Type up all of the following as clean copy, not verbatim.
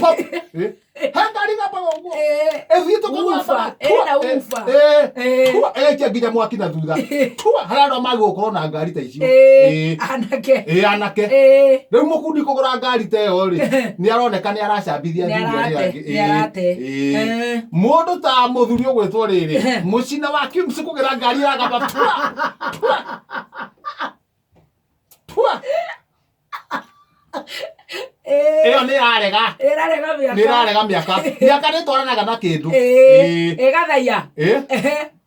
Pop. Eh. He ngari gambaga ũguo. Ĩthiĩte ũkaigua Ufa, bara, ĩna tua, eh, ufa. eh, Eh. tua, ĩgaikia nginya mwaki na thutha. Tua, harĩa andũ magĩrĩirwo gũkorwo na ngari ta icio. Eh. Anake. Eh, anake. Rĩu mũkundi kũgũra ngari ta ĩyo rĩ, nĩ aroneka nĩ aracambithia Nĩ athuri arĩa arate, angĩ. nĩ arate. Eh. Mũndũ ta mũthuri ũgwĩtwo rĩrĩ, mũcina wa Kimsi kũgĩra ngari ĩragamba tua, tua, tua. Ĩyo nĩ ĩrarega. Ĩrarega mĩaka. Nĩ ĩrarega mĩaka. Mĩaka nĩ ĩtwaranaga na kĩndũ. Ĩgathaia.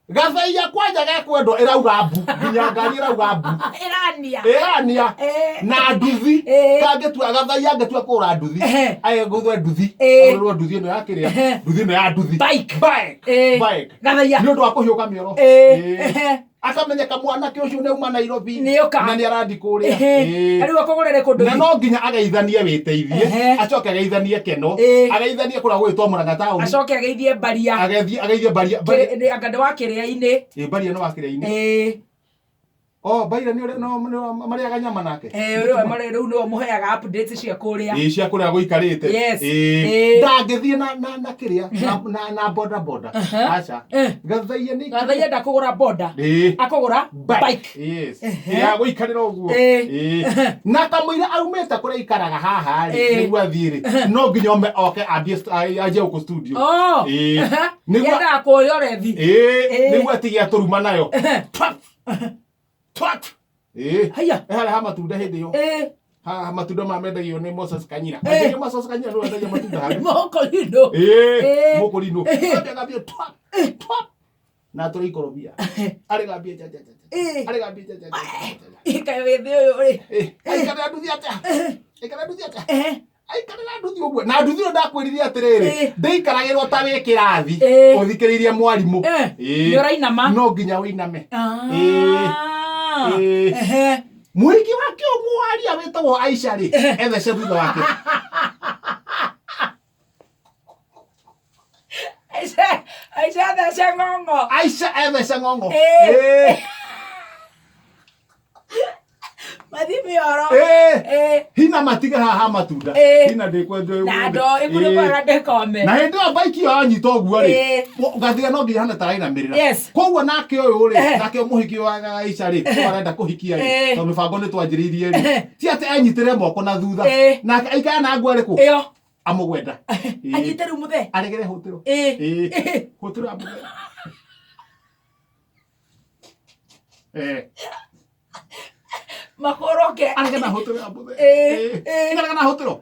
Gathaia kwanja gekwendwo ĩrauga mbu. Nginya ngari ĩrauga mbu. Ĩrania. Ĩrania. Na nduthi. Kangĩtua gathaia angĩtua kũgũra nduthi. Agũthwe nduthi. Agũrĩrwo nduthi ĩno ya kĩrĩa. Nduthi ĩno ya nduthi. Bike. Bike. Bike. Gathaia. Nĩ ũndũ wa kũhiũka mĩoro. Akamenyeka mwanake ũcio nĩ auma Nairobi. Nĩoka. Na nĩ arathi kũrĩa. Rĩu akũgũrĩre kũndũ. Na no nginya ageithanie wĩteithie. Acoke ageithanie keno. Ageithanie kũrĩa gwĩtwo Murang'a taũni. Acoke ageithie Mbaria. Ageithie Mbaria. Anga nĩ wa kĩrĩa-inĩ. Ĩ Mbaria nĩ wa kĩrĩa-inĩ. Oh, Mbaria nĩ ũrĩa no marĩaga nyama nake. Rĩu rĩu nĩwe mũheaga updates cia kũrĩa. Ĩ cia kũrĩa gũikarĩte. Yes. Ĩ ndangĩthiĩ na na na kĩrĩa na na na boda boda. Aca. Gathaia nĩ Gathaia ndakũgũra boda. Ĩ. Akũgũra bike. Yes. Ya gũikarĩra ũguo. Ĩ. Na kamũira aumĩte kũrĩa aikaraga haha rĩ, nĩguo athiĩ rĩ, no nginya ome oke ambie anjie gũkũ studio. Oh. Ĩ. Nĩguo Yendaga kuoywo rethi. Ĩ, nĩguo atige atũruma nayo. Twat. Twat. Ĩ. Haya. Ĩ harĩa ha matunda hĩndĩ ĩyo. Ĩ. Ha matunda ma mendagio nĩ Moses Kanyira. Ĩ. Mendagio Moses Kanyira nĩwe wendagia matunda harĩa. Mũkũrinũ. Ĩ. Ĩ. Mũkũrinũ. Gambia gambia twat. Twat. Na tũrĩ ikorobia. Arĩ gambia ja ja ja. Ĩ. Arĩ gambia ja ja ja. Ĩ, kaĩ wĩthĩ ũyũ rĩ. Ĩ. Aikarĩra nduthi atĩa? Aikarĩra nduthi atĩa? Aikarĩra nduthi ũguo. Na nduthi ĩyo ndakwĩrire atĩrĩrĩ, ndĩikaragĩrwo ta wĩ kĩrathi ũthikĩrĩirie mwarimũ. Nĩ ũrainama. No nginya ũiname. Ĩ. Mũhiki wake ũmwaria wĩtagwo Aisha rĩ, ethece thutha wake. Aisha, Aisha thece ng'ong'o. Aisha ethece ng'ong'o. Ĩ. Mathi mĩoro. Ĩ. Hina matige haha matunda. Hina ndĩkwendwo Na ndo ĩkũrĩ kwara ndĩkome. Na hĩndĩ ĩyo baiki ĩyo yanyita ũguo rĩ, Ĩ. gathiga no nginya hana tarainamĩrĩra. Yes. Koguo nake ũyũ rĩ, nake mũhiki wa Aisha rĩ, ũyũ arenda kũhikia rĩ, Ĩ. tondũ mĩbango nĩ twanjĩrĩirie rĩ, ti atĩ enyitĩrĩre moko na thutha. Ĩ. Nake aikare na ngwa ĩrĩkũ? Ĩyo. Amũgwenda. Ĩ. Anyite rĩu mũthee. Aregere hũtĩro. Ĩ. Ĩ. Hũtĩro amũgwenda. Eh. Makoroke. Arege na hũtĩro ya mũthee. Ĩ. Ĩ. Arege na hũtĩro.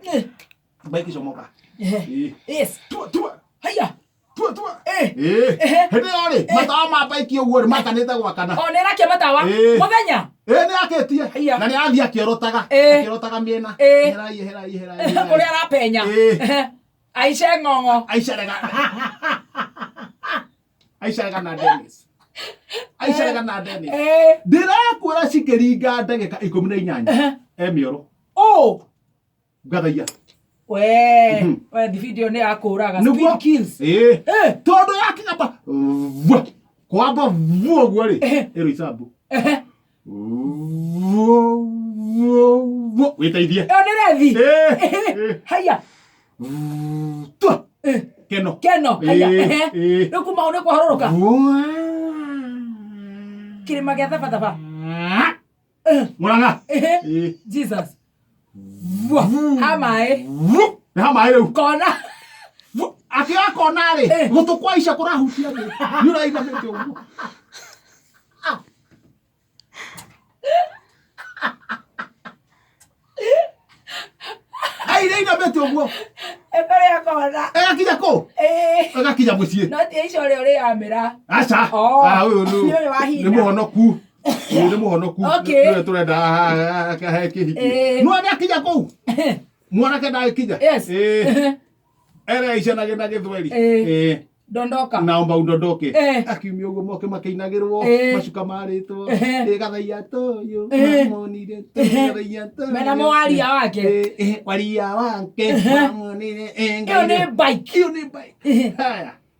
Baiki comoka. Ĩ. Yes. Tua tua. Haya. Tua tua. Ĩ. Ĩ. Hĩndĩ ĩyo rĩ, matawa ma baiki ũguo rĩ, makanĩte gwakana. O nĩ arakia matawa. Ĩ. Mũthenya. Ĩ nĩ akĩtie. Haya. Na nĩ arathiĩ akĩorotaga. Ĩ. Akĩorotaga mĩena. Ĩ. Herai herai herai. herai. Kũrĩa arapenya. Ĩ. Aisha ng'ong'o. Aisha rega. Aisha rega na Dennis. Aisha rega na Dennis. Ĩ. Ndĩrakwĩra cikĩringa ndagĩka 18. E mĩoro. Oh. Ngathaia. We, we video nĩ yakũraga. Nĩguo. Speed kills. Ĩ. Tondũ yakinya pa. Vua. Kwamba vua ũguo rĩ. Ĩrũ icambu. Vua, vua, vua. Wĩteithie. Ĩyo nĩ rethi. Ĩ. Haya. Tua. Keno. Keno. Haya. Ĩ, ĩ. Rĩu kuma hau nĩ kũharũrũka. Vua. Kĩrĩma gĩa thabataba. Murang'a. Ĩ. Jesus. Vua. Ha maĩ. Vu. Nĩ ha maĩ rĩu. Kona. Akĩoya kona rĩ, gũtũ kwa Aisha kũrahutia thĩ. Nĩ ũrainamĩte ũguo. Aira inamĩte ũguo. Ĩkũrĩa kona. Ĩgakinya kũ? Ĩ. Ĩgakinya mũciĩ. No ti Aisha ũrĩa ũrĩamĩra. Aca. Oh. Ah, ũyũ nĩ Nĩ ũyũ wa Hina. nĩ mũhonoku. Ũyũ nĩ mũhonoku. Okay. Nĩwe tũrenda he kĩhiki. Ĩ. No nĩakinya kũu. Mwanake ndagĩkinya. Yes. Ĩ. Ere Aisha na na gĩthweri. Ĩ. Ĩ. Dondoka. Naomba udondoke. Eh. Akiumia ũguo moke makĩinagĩrwo Eh. macuka marĩtwo. Eh. Ĩ gathaia toyũ Eh. mamonire toyũ gathaia toyũ. Mena mũwaria wake. Eh, eh, waria wake mamonire eh, Ĩyo nĩ bike. Ĩyo nĩ bike. Haya.